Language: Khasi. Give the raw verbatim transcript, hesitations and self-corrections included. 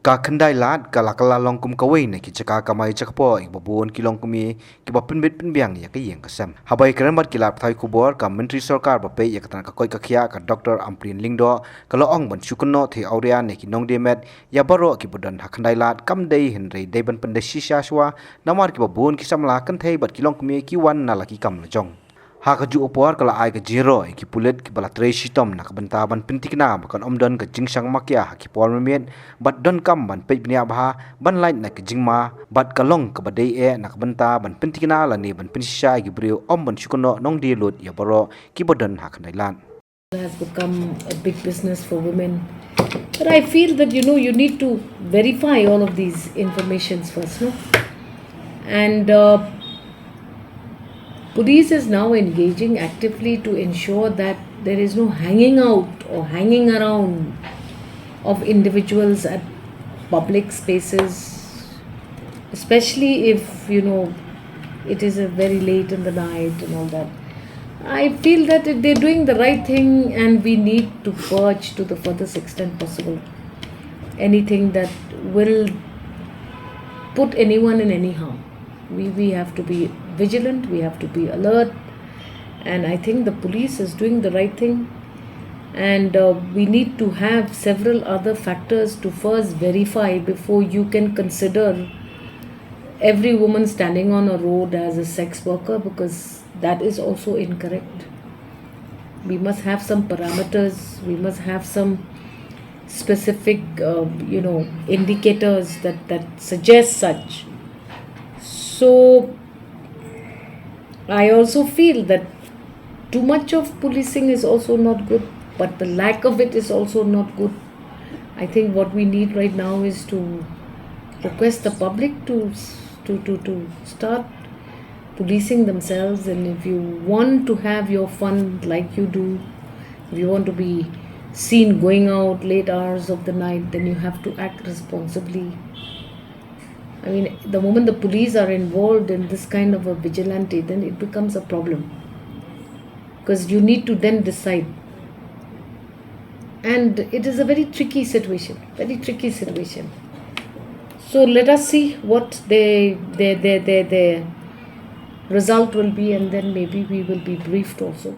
Ka Khyndai Lad ka la kylla long kum kawei na ki jaka kamai jaka por ïa kiba bun ki longkmie kiba pynbit pynbiang ïa ka ïing ka sem. Haba ïakren bad ki lad pathai khubor, ka Myntri Sorkar ba peit ïa ka tnat ka koit ka khiah, ka Doctor Ampareen Lyngdoh, ka la ong ban shu kynnoh theory ïa ki nongdie met ïa baroh kiba don ha Khyndai Lad kam dei, hynrei dei ban pyndait shisha shuwa, namar kiba bun ki samla kynthei bad ki longkmie ki wan na la ki kam la jong. Ha kajuh ka por ka la ai ka jingïaroh ïa ki pulit kiba la trei shitom na ka bynta ban pynthikna ba kan ym don ka jingshang makia ha ki por mynmiet, bad donkam ban peit bniah bha ban lait na ka jingma bad ka long kaba dei eh na ka bynta ban pynthikna lane ban pynshisha ïa ki briew, ym ban shu kynnoh nongdie lut ïa baroh kiba don ha Khyndai Lad. Has become a big business for women. But I feel that, you know, you need to verify all of these informations first, no? And uh, police is now engaging actively to ensure that there is no hanging out or hanging around of individuals at public spaces, especially if, you know, it is a very late in the night and all that. I feel that they're doing the right thing, and we need to purge to the furthest extent possible anything that will put anyone in any harm. We, we have to be vigilant, we have to be alert, and I think the police is doing the right thing. And uh, we need to have several other factors to first verify before you can consider every woman standing on a road as a sex worker, because that is also incorrect. We must have some parameters, we must have some specific, uh, you know, indicators that, that suggest such. So I also feel that too much of policing is also not good, but the lack of it is also not good. I think what we need right now is to request the public to s- to to, to start policing themselves. And if you want to have your fun like you do, if you want to be seen going out late hours of the night, then you have to act responsibly. I mean, the moment the police are involved in this kind of a vigilante, then it becomes a problem, because you need to then decide. And it is a very tricky situation, very tricky situation. So let us see what the, the, the, the, the result will be, and then maybe we will be briefed also.